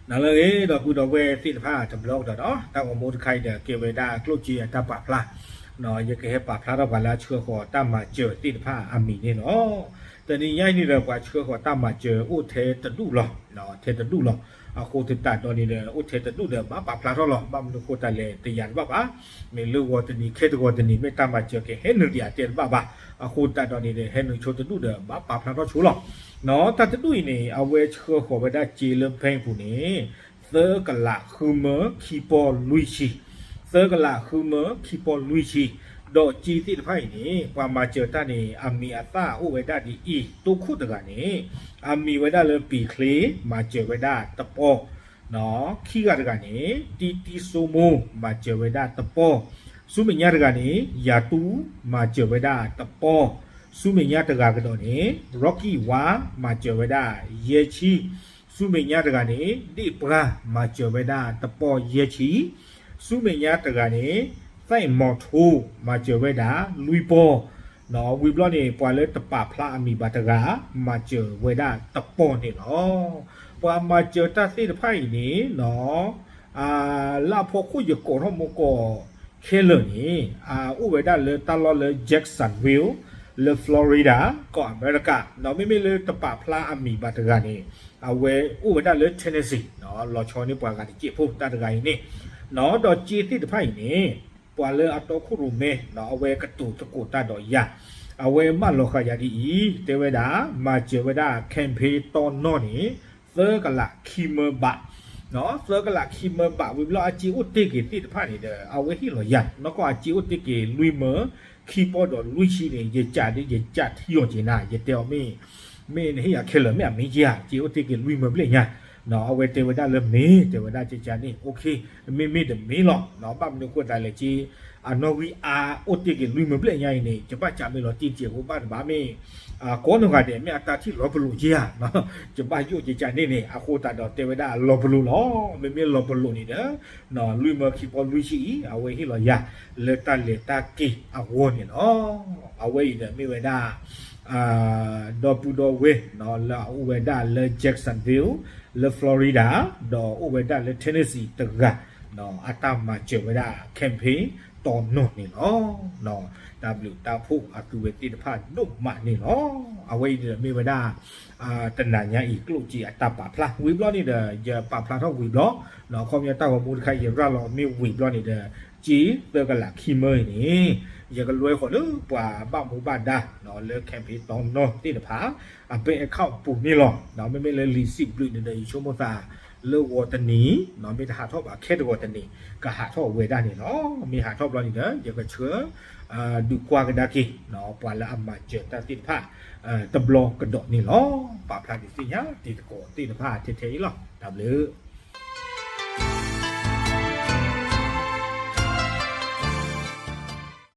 နၤလၢအဂ့ၤ ဒီပုၢ်ဒီဝဲၢ်သ့ၣ်တဖၣ်တဘျီကဒီးနီၤ, တၢ်ဂီၤမူတခါအံၤဒီး ကဲဝဲဒၣ်ကျိၣ်စ့အတၢ်ပာ်ဖျါ, ယကဟဲပာ်ဖျါထီၣ်ပှၤလၢအဆှၢဃီၤတၢ်မၤစၢၤသ့ၣ်တဖၣ်အမံၤန့ၣ်လီၤ. တနံၤညါအံၤန့ၣ်ဒီး ပှၤဆှၢဃီၤတၢ်မၤစၢၤအိၣ်ထဲတဒူၣ်လီၤ, ထဲတဒူၣ်လီၤ. အဃိသတးဒီးန့ၣ်ဒီး အိၣ်ထဲတဒူၣ်ဒီး ဘၣ်ပာ်ဖျါထီၣ်လီၤ. ဘၣ်မနုၤဃိသတးလဲၣ် တယၤတဘၣ်ဘၣ်, မ့ၢ်လၢဂီၤတနံၤ ခဲတဂီၤတနံၤ မ့ၢ်တၢ်မၤစၢၤကဟဲနုာ်ဒံးဧါ တဲတဘၣ်ဘၣ်. အဃိသတးဒီးန့ၣ်ဒီး ဟဲနုာ်ဆိတဒူၣ်ဒီး ဘၣ်ပာ်ဖျါထီၣ်ဆိလီၤ. တၢ်တဒူၣ်အံၤန့ၣ် အဝဲဆှၢဃီၤဝဲဒၣ်စ့လၢ bank ပူၤန့ၣ် သၢကလးဃုမၢခံပီၢ်လွံၢ်ဆံ, သၢကလးဃုမၢခံပီၢ်လွံၢ်ဆံ, ဒီးစ့သ့ၣ်တဖၣ်အံၤန့ၣ် ပှၤမၤစၢၤတၢ်န့ၣ် အမံၤအသၣ်အိၣ်ဝဲဒၣ်ဒ်အံၤ, တိခိၣ်တဂၤန့ၣ် အမံၤဝဲဒၣ်လၢပံၤချ့ မၤစၢၤဝဲဒၣ်တပီၢ်, ခံဂၤတဂၤန့ၣ် တံတံစိမိ မၤစၢၤဝဲဒၣ်တပီၢ်, ဆူမဲာ်ညါတဂၤန့ၣ် ယၤတူ မၤစၢၤဝဲဒၣ်တပီၢ်, ဆူမဲာ်ညါတဂၤကဒီးန့ၣ် ရီကံၣ်ဝါ မၤစၢၤဝဲဒၣ်ယဲၢ်ဆံ, ဆူမဲာ်ညါတဂၤန့ၣ် ဒ့ၣ်ပှၢ် မၤစၢၤဝဲဒၣ်တပီၢ်ယဲၢ်ဆံ, ဆူမဲာ်ညါတဂၤန့ၣ် သဲၣ်မီၤထိ မၤစၢၤဝဲဒၣ်လွံၢ်ပီၢ်, ဝံၤဘျီန့ၣ် ပှၤလၢတပာ်ဖျါအမံၤဘၣ်တဂၤ မၤစၢၤဝဲဒၣ်တပီၢ်န့ၣ်လီၤ. ပှၤမၤစၢၤတၢ်သ့ၣ်တဖၣ်အံၤန့ၣ် လၢအဖီခိၣ်ယကိးထီၣ်မူကိးခဲလၢာ်န့ၣ် အိၣ်ဝဲဒၣ်လၢတၢ်လီၢ်လၢ Jacksonville လၢ Florida ကီၢ်အမဲရကၤ, ဒီးမ့မ့ၢ်လၢတပာ်ဖျါအမံၤဘၣ်တဂၤန့ၣ် အဝဲအိၣ်ဝဲဒၣ်လၢ Tennessee လီၤဆီန့ၢ်ပှၤဂၤတစဲးဖိ တၢ်တဂၤအံၤန့ၣ်, ဒီးစ့သ့ၣ်တဖၣ်အံၤန့ၣ် ပှၤလၢအတီခိၣ်ရိၣ်မဲ အဝဲကတိၤသကိးတၢ်ဒီးယၤ, အဝဲမၢလီၤဃာ်ယၤဒ်အံၤ တဲဝဲဒၣ် မၤစၢၤဝဲဒၣ် campaign တီနီၢ်န့ၣ် သၢကလးခံမၢဘး သၢကလးခံမၢဘး ဝံၤဘျီအစ့အိၣ်တ့ၢ်က့ၤသ့ၣ်တဖၣ်န့ၣ်ဒီး အဝဲဟ့ၣ်လီၤယၤ, နီၢ်ကီၢ်အစ့အိၣ်တ့ၢ်က့ၤလွံၢ်မၢ ခံပီၢ်ဒီးလွံၢ်ဆံန့ၣ် ယကးဒ်ယကးထံအီၤက့ၤနၤ, ယတဲအီၤမ့ၢ်, မ့ၢ်နဟ့ၣ်ယၤခဲလၢာ် မ့ၢ်အမ့ၢ်က့ၤဧါ, စ့အိၣ်တ့ၢ်က့ၤလွံၢ်မၢဘျဲၣ်ညါ, အဝဲတဲဝဲဒၣ်လၢမ့ၢ်, တဲဝဲဒၣ်ကကန့ၣ် okay, မ့မ့ၢ်တမ့ၢ်လီၤ, ဘၣ်မနုၤဃိသတးလဲၣ်က့ အနီၣ်ဂံၢ်အါအိၣ်တ့ၢ်က့ၤလွံၢ်မၢဘျဲၣ်ညါအံၤန့ၣ် ယဘၣ်ကးမ့ၢ်လီၤတံၢ်တစဲးဖိဘၣ်တဘၣ်မ့ၢ် ကိးနီၢ်ဂၤဒဲး မ့ၢ်အတၢ်ထံၣ်လီၤပလိာ်က့ဧါ, ယဘၣ်ယိၣ်ကကန့ၣ်န့ၣ် အဃိသတးဒီးတဲဝဲဒၣ်လီၤပလိာ်လီၤ, မ့မ့ၢ်လီၤပလိာ်န့ၣ်ဒီး လွံၢ်မၢခံပီၢ်လွံၢ်ဆံအံၤ အဝဲဟ့ၣ်လီၤယၤလၢတၢ်လဲၤတၢ်က့ၤအဂီၢ်န့ၣ်လီၤ. အဝဲအံၤဒီးမ့ၢ်ဝဲဒၣ် ဒီပုၢ်ဒီဝဲၢ် လၢအအိၣ်ဝဲဒၣ်လၢ Jacksonville လၢ Florida ဒီးအိၣ်ဝဲဒၣ်လၢ Tennessee တဂၤ အတၢ်မၤစၢၤဝဲဒၣ် campaign တီနီၢ်န့ၣ်လီၤ. တၢ်ဘျုးတၢ်ဖှိၣ်အသုဝဲသ့ၣ်တဖၣ်ဒိၣ်မးန့ၣ်လီၤ. အဝဲအံၤဒီးမ့ၢ်ဝဲဒၣ် တနၤညါအံၤ ကျိၣ်စ့အတၢ်ပာ်ဖျါ ဝံၤဘျီန့ၣ်ဒီး ယပာ်ဖျါထီၣ်ဝံၤဘျီ, ခီပညီတၢ်ဂီၤမူတခါ ယရၤလီၤမ့ၢ်ဝံၤဘျီန့ၣ်ဒီး စ့သၢကလးခံမၢအံၤန့ၣ် ယကလွဲဃီၤလၢပှၤဘၣ်မူဘၣ်ဒါ လၢ campaign တီနီၢ်သ့ၣ်တဖၣ် အ bank account ပူၤန့ၣ်လီၤ. မ့မ့ၢ်လၢလံာ်စံးဘျုးန့ၣ်ဒီး ယဆိကမိၣ်သး လၢဂီၤတနံၤ မ့ၢ်တဟးထီၣ်ဘၣ် ခဲတဂီၤတနံၤ ကဟးထီၣ်ဝဲဒၣ်န့ၣ်လီၤ. မ့ၢ်ဟးထီၣ်ဘျီန့ၣ်ဒီး ယကဆှၢ ဒုးကွၢ်ကဒါက့ၤ ပှၤလၢအမၤစၢၤတၢ်သ့ၣ်တဖၣ် တဘျီကဒီးန့ၣ်လီၤ. ပာ်ဖျါဒုးသ့ၣ်ညါတံၤသကိးသ့ၣ်တဖၣ်ထဲထဲအံၤလီၤ. တၢ်ဘျုး